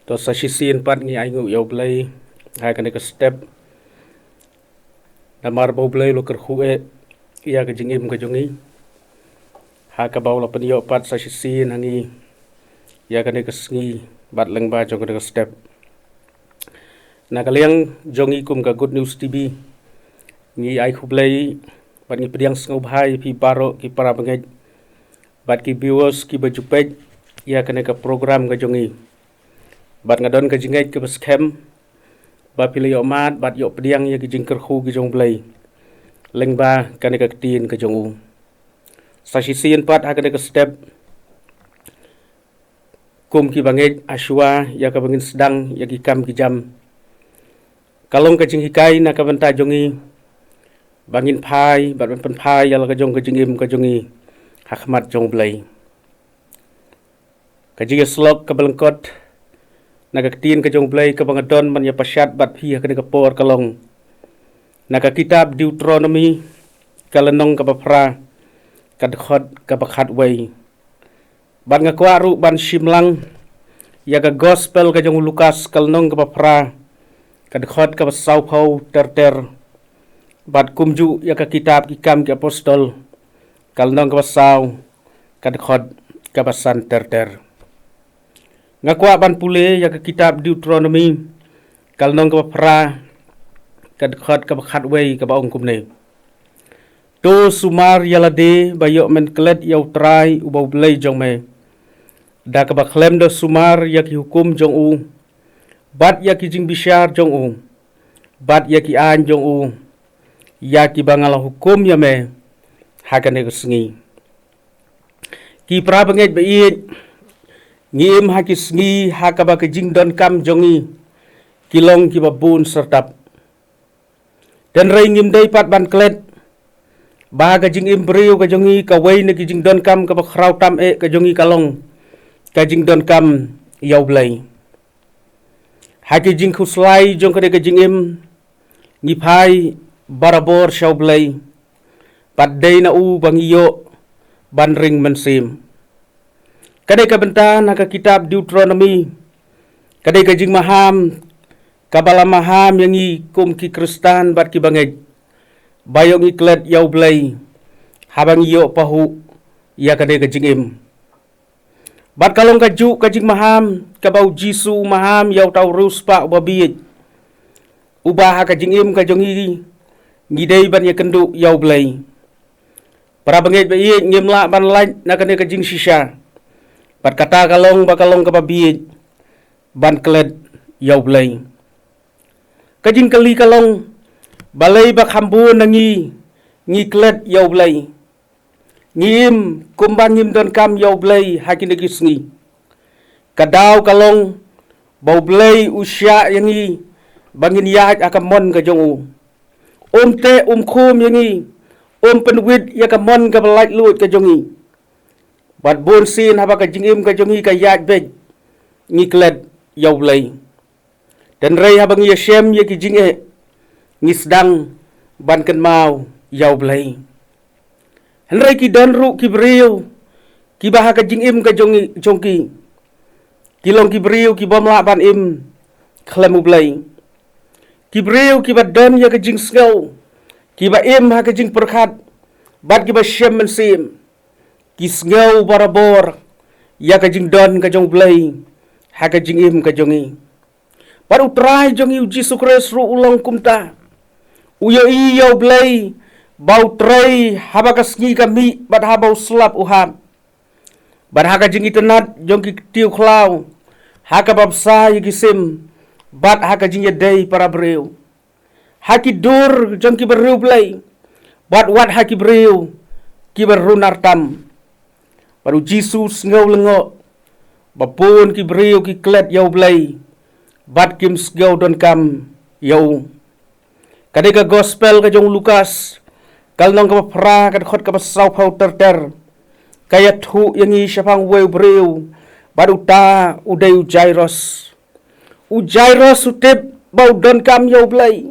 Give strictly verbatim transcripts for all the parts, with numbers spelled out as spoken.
To sa shisien pat ngi ai nguh ïa U Blei ha kane ka step. Namar ba U Blei u la kyrkhu eh ïa ka jingim ka jong ngi, ha kaba u la pynïoh pat sa shisien ha ngi ïa kane ka sngi bad lyngba jong kane ka step. Na ka liang jong ngi kum ka Good News T V, ngi ai khublei bad ngi pdiang sngewbha ïa phi baroh ki para bangeit bad ki viewers kiba ju peit ïa kane ka program ka jong ngi. Bad nga don ka jingngeit kaba skhem ba phi la ïoh mad bad ïoh pdiang ïa ki jingkyrkhu ki jong U Blei lyngba kane ka ktien ka jong u. Sa shisien pat ha kane ka step, kum ki bangeit, ha shuwa ïa kaba ngin sdang ïa ki kam ki jam, ka long ka jinghikai na ka bynta jong ngi ba ngin phai bad ban pynphai ïa la ka jong ka jingim ka jong ngi ha khmat jong U Blei. Ka jingïasyllok kaba lyngkot na ka ktien ka jong U Blei kaba nga don ban ïa pashat bad phi ha kane ka por ka long na ka kitab Deuteronomi, ka lynnong kaba phra, ka dkhot kaba khatwei. Bad nga kwah ruh ban shim lang ïa ka gospel ka jong u Lukas, ka lynnong kaba phra, ka dkhot kaba sawphew ter ter. Bad kumjuh ïa ka kitab Ki Kam ki Apostol, ka lynnong kaba saw, ka dkhot kaba san ter ter. Nga kwah ban pule ïa ka kitab Deuteronomi, ka lynnong kaba phra, ka dkhot kaba khatwei, kaba ong kumne: To sumar ïa lade ba ïoh men klet ïa U Trai uba U Blei jong me, da kaba khlem da sumar ïa ki hukum jong u bad ïa ki jingbishar jong u bad ïa ki aiñ jong u, ïa kiba nga la hukum ïa me ha kane ka sngi. Ki para bangeit ba ïeit, ngi im ha ki sngi ha kaba ka jingdonkam jong ngi ki long kiba bun syrtap. Hynrei ngim dei pat ban klet ba ha ka jingim briew ka jong ngi, kawei na ki jingdonkam kaba khraw tam eh ka jong ngi ka long ka jingdonkam ïa U Blei. Ha ki jingkhuslai jong kane ka jingim, ngi phai barabor sha U Blei bad dei na u ba ngi ïoh ban ring mynsiem. Ka dei ka bynta na ka kitab Deuteronomi, ka dei ka jingmaham kaba la maham ïa ngi kum ki Khristan bad ki bangeit ba ïoh ngi klet ïa U Blei haba ngi ïoh pahuh ïa ka dei ka jingim. Bad ka long kajuh ka jingmaham kaba U Jisu u maham ïa uta u riewspah uba bieit, uba ha ka jingim ka jong ngi, ngi dei ban ïakynduh ïa U Blei. Para bangeit ba ïeit, ngim lah ban lait na kane ka jingshisha. Bad kata ka long ba ka long kaba bieit ban klet ïa U Blei. Ka jingkylli ka long, balei ba kham bun na ngi ngi klet ïa U Blei? Ngi im kumba ngim donkam ïa U Blei ha kine ki sngi. Ka daw ka long ba U Blei u shah ïa ngi ba ngin ïaid ha ka mon ka jong u. Um teh um khum ïa ngi, um pynwit ïa ka mon kaba laitluid ka jong ngi. Bad bun sien haba ka jingim ka jong ngi ka ïaid beit, ngi klet ïa U Blei. Hynrei haba ngi ïashem ïa ki jingeh, ngi sdang ban kynmaw ïa U Blei. Hynrei ki don ruh ki briew kiba ha ka jingim ka jong ngi, jong ki, ki long ki briew ki bym lah ban im khlem U Blei. Ki briew kiba don ïa ka jingsngew, kiba im ha ka jingpyrkhat bad kiba shem mynsiem, ki sngew barabor ïa ka jingdon ka jong U Blei ha ka jingim ka jong ngi. Bad U Trai jong ngi U Jisu Khrist ruh u long kumta. U ïohi ïa U Blei ba u trei haba ka sngi ka mih bad haba u slap u hap. Bad ha ka jingitynnad jong ki ktiew khlaw, ha kaba bsa ïa ki sim, bad ha ka jingïadei para briew, ha ki dur jong ki bariewblei, bad wat ha ki briew kiba runar tam. Bad U Jisu u sngew lyngngoh ba bun ki briew ki klet ïa U Blei bad kim sngew donkam ïa u. Ka dei ka gospel ka jong u Lukas, ka lynnong kaba phra, ka dkhot kaba sawphew ter ter. Ka ïathuh ïa ngi shaphang uwei u briew, bad uta u dei u Jairus. U Jairus u tip ba u donkam ïa U Blei.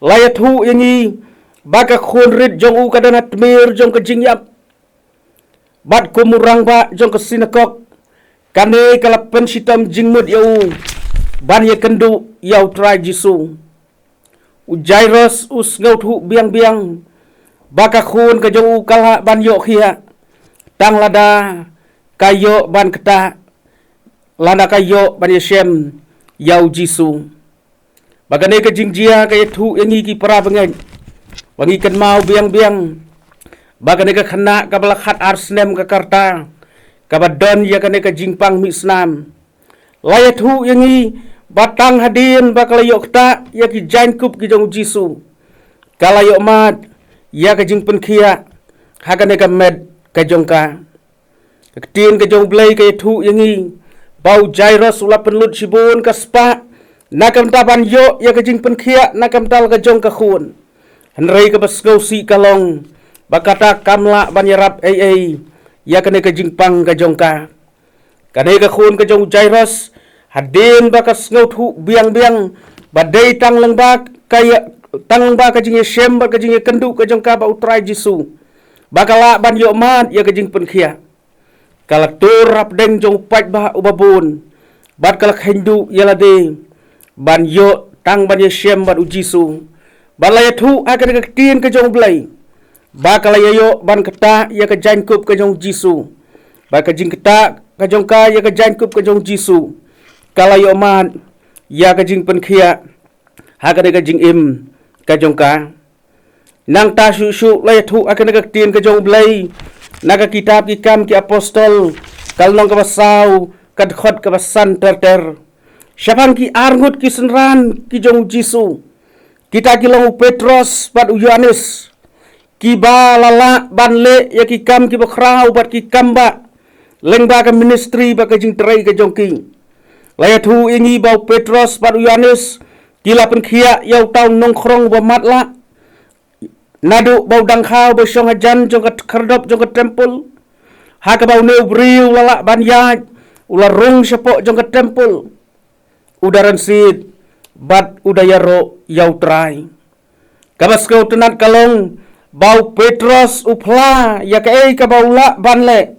La ïathuh ïa ngi ba ka khun rit jong u ka don ha tmier jong ka jingïap. Bad kum u rangbah jong ka synagog, Kane ka la pynshitom jingmut ïa u ban ïakynduh ïa u Trai Jisu. U Jairus u sngewthuh biang biang ba ka khun ka jong u ka lah ban ïoh khiah tang lada ka ïoh ban ktah, lada ka ïoh ban ïashem ïa u Jisu. Ba kane ka jingjia ka ïathuh ïa ngi ki para bangeit ba ngi kynmaw biang biang ba kane ka khynnah kaba la khat ar snem ka rta kaba don ïa kane ka jingpang mih snam. La ïathuh ïa ngi ba tang hadien ba ka la ïoh ktah ïa ki jaiñkup ki jong u Jisu, ka la ïoh mad ïa ka jingpynkhiah ha kane ka met ka jong ka. Ka ktien ka jong u Blei ka ïathuh ïa ngi ba u Jairus u la pynlut shibun ka spah na ka bynta ban ïoh ïa ka jingpynkhiah na ka bynta ka jong ka khun. Hynrei kaba sngewsih ka long ba kata kam lah ban ïarap ei ei ïa kane ka jingpang ka jong ka. Kane ka khun ka jong u Jairus, hadien ba ka sngewthuh biang biang ba dei tang lyngba ka ïa, tang lyngba ka jingïashem bad ka jingïakynduh ka jong ka bad u Trai Jisu, ba ka lah ban ïoh mad ïa ka jingpynkhiah, ka la tur hapdeng jong u paidbah uba bun bad ka la kheiñ duh ïa lade ban ïoh tang ban ïashem bad u Jisu. Bad la ïathuh ha kane ka ktien ka jong u Blei ba ka la ïa ïoh ban ktah ïa ka jaiñkup ka jong u Jisu. Bad ka jingktah ka jong ka ïa ka jaiñkup ka jong u Jisu, ka la ïoh mad ïa ka jingpynkhiah ha kane ka jingim ka jong ka. Nangta shuh shuh la ïathuh ha kane ka ktien ka jong u Blei na ka kitab Ki Kam ki Apostol, ka lynnong kaba saw, ka dkhot kaba san ter ter. Shaphang ki arngut ki synran ki jong u Jisu, kita ki long u Petros bad u Ïoannis, kiba la lah ban leh ïa ki kam kiba khraw bad ki kam bah lyngba ka ministry bad ka jingtrei ka jong ki. La ïathuh ïa ngi ba u Petros bad u Ïoannis ki la pynkhiah ïa uta u nongkhrong uba matlah naduh ba u dang kha uba shong hajan jong ka khyrdop jong ka templ, ha kaba une u briew u la lah ban ïaid, u la rung shapoh jong ka templ, u da rynsied bad u da ïaroh ïa u Trai. Kaba sngewtynnat ka long ba u Petros u phla ïa kaei kaba u lah ban leh,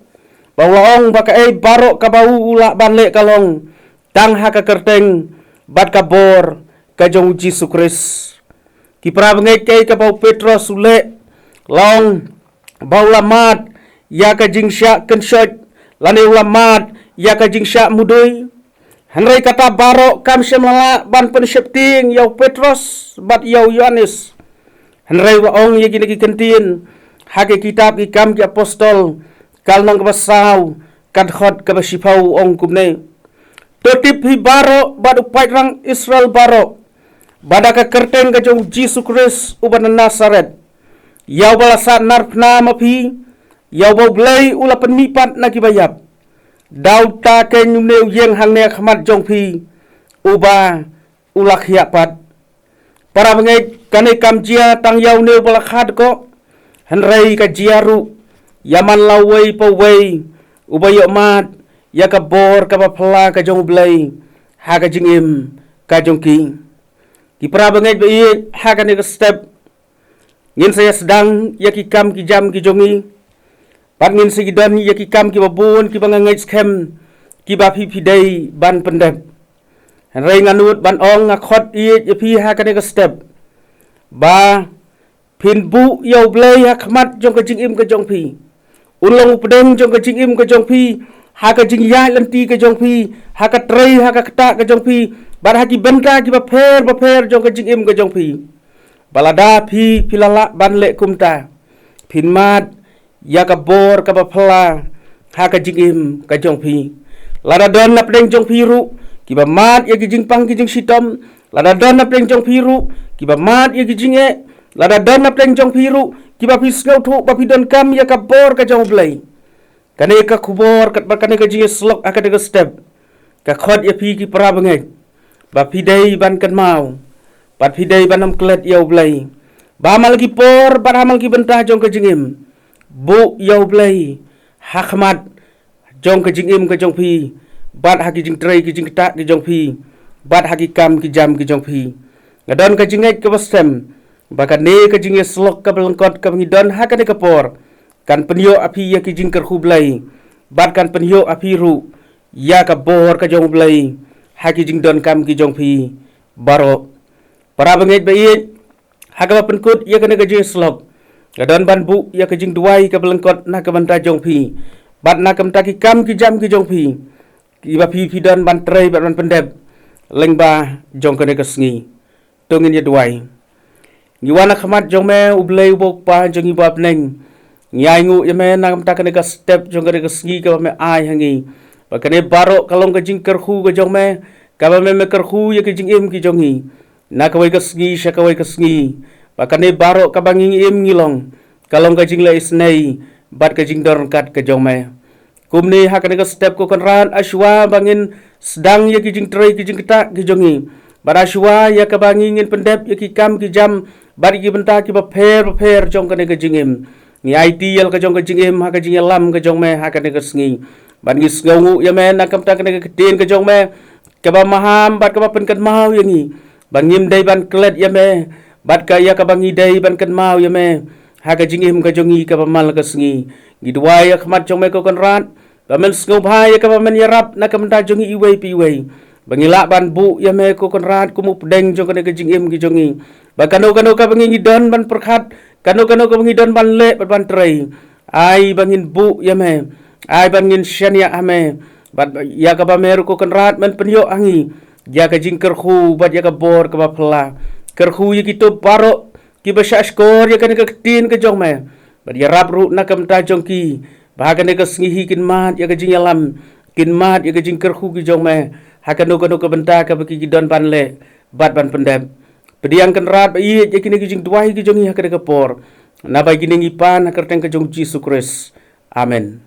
ba u la ong ba kaei baroh kaba u u lah ban leh ka long tang ha ka kyrteng bad ka bor ka jong u Jisu Khrist. Ki para bangeit, kaei kaba u Petros u leh, la ong ba u la mad ïa ka jingshah kynshoit lane u la mad ïa ka jingshah mudui. Hynrei kata baroh kam shym la lah ban pynsheptieng ïa u Petros bad ïa u Ïoannis. Hynrei u la ong ïa kine ki kyntien ha ki kitab Ki Kam ki Apostol, ka lynnong kaba saw, ka dkhot kaba shiphew, u ong kumne: To tip phi baroh bad u paidbah Israel baroh ba da ka kyrteng ka jong u Jisu Khrist uba na Nasaret, ïa uba la sah narphna ma phi, ïa uba u Blei u la pynmihpat na kiba ïap, da uta keiñ une u ïeng hangne ha khmat jong phi, uba u la khiah pat. Para bangeit, kane kam jia tang ïa une uba la khadkoh, hynrei ka jia ruh ïa man la uwei pa uwei uba ïoh mad ïa ka bor kaba phylla ka jong u Blei ha ka jingim ka jong ki. Ki para bangeit ba ïeit, ha kane ka step ngin sa ïa sdang ïa ki kam ki jam ki jong ngi. Bad ngin sa ïa don ïa ki kam kiba bun kiba nga ngeit skhem kiba phi phi dei ban pyndep. Hynrei nga nud ban ong, nga khot ïeit ïa phi ha kane ka step ba phin buh ïa u Blei ha khmat jong ka jingim ka jong phi. Un long u pdeng jong ka jingim ka jong phi, ha ka jingïaid lynti ka jong phi, ha ka trei ha ka ktah ka jong phi, bad ha ki bynta kiba pher ba pher jong ka jingim ka jong phi. Ba lada phi phi la lah ban leh kumta, phin mad ïa ka bor kaba phylla ha ka jingim ka jong phi. Lada don na pdeng jong phi ruh kiba mad ïa ki jingpang ki jingshitom, lada don na pdeng jong phi ruh kiba mad ïa ki jingeh, lada don na pdeng jong phi ruh kiba phi sngewthuh ba phi donkam ïa ka bor ka jong u Blei, kane ka khubor katba kane ka jingïasyllok ha kane ka step, ka khot ïa phi ki para bangeit ba phi dei ban kynmaw bad phi dei ban ym klet ïa u Blei. Ba ha man la ki por bad ha man la ki bynta jong ka jingim, buh ïa u Blei ha khmat jong ka jingim ka jong phi, bad ha ki jingtrei ki jingktah ki jong phi, bad ha ki kam ki jam ki jong phi. Nga don ka jingngeit kaba skhem ba kane ka jingïasyllok kaba lyngkot kaba ngi don ha kane ka por kan pynïoh ha phi ïa ki jingkyrkhu Blei, bad kan pynïoh ha phi ruh ïa ka bor ka jong U Blei ha ki jingdonkam ki jong phi baroh. Para bangeit ba ïeit, ha kaba pynkut ïa kane ka jingïasyllok, ka don ban buh ïa ka jingduwai kaba lyngkot na ka bynta jong phi bad na ka bynta ki kam ki jam ki jong phi, kiba phi phi don ban trei bad ban pyndep lyngba jong kane ka sngi. To ngin ïa duwai. Ngi wan ha khmat jong me U Blei uba U Kpa jong ngi ba ha bneng. Ngi ainguh ïa me na ka bynta kane ka step jong kane ka sngi kaba me ai ha ngi. Ba kane baroh ka long ka jingkyrkhu ka jong me, kaba me me kyrkhu ïa ka jingim ki jong ngi na kawei ka sngi sha kawei ka sngi. Ba kane baroh kaba ngi im ngi long, ka long ka jingleh isynei bad ka jingdon ryngkat ka jong me. Kumne ha kane ka step ko Kynrad, hashwa ba ngin sdang ïa ki jingtrei ki jingktah ki jong ngi, bad hashwa ïa kaba ngi ngin pyndep ïa ki kam ki jam bad ïa ki bynta kiba pher bapher jong kane ka jingim, ngi aiti ïa la ka jong ka jingim ha ka jingïalam ka jong me ha kane ka sngi. Bad ngi sngewnguh ïa me na ka bynta kane ka ktien ka jong me, kaba maham bad kaba pynkynmaw ïa ngi ba ngim dei ban klet ïa me, bad ka ïa kaba ngi dei ban kynmaw ïa me ha ka jingim ka jong ngi kaba man la ka sngi. Ngi duwai ha khmat jong me ko Kynrad, ba men sngewbha ïa kaba men ïarap na ka bynta jong ngi iwei pa iwei, ba ngi lah ban buh ïa me ko Kynrad kum u pdeng jong kane ka jingim ki jong ngi. Ba kano kano kaba ngi ngi don ban pyrkhat, kano kano kaba ngi don ban leh bad ban trei, ai ba ngin buh ïa me, ai ba ngin shaniah ha me, bad ïa kaba me ruh ko Kynrad men pynïoh ha ngi ïa ka jingkyrkhu bad ïa ka bor kaba phylla. Kyrkhu ïa kito baroh kiba shah shkor ïa kane ka ktien ka jong me, bad ïarap ruh na ka bynta jong ki, ba ha kane ka sngi hi kin mad ïa ka jingïalam, kin mad ïa ka jingkyrkhu ki jong me ha kano kano ka bynta kaba ki ki don ban leh bad ban pyndep. Pdiang Kynrad ba ïeit ïa kine ki jingduwai ki jong ngi ha kane ka por, naba kine ngi pan ha ka kyrteng ka jong U Jisu Khrist. Amen.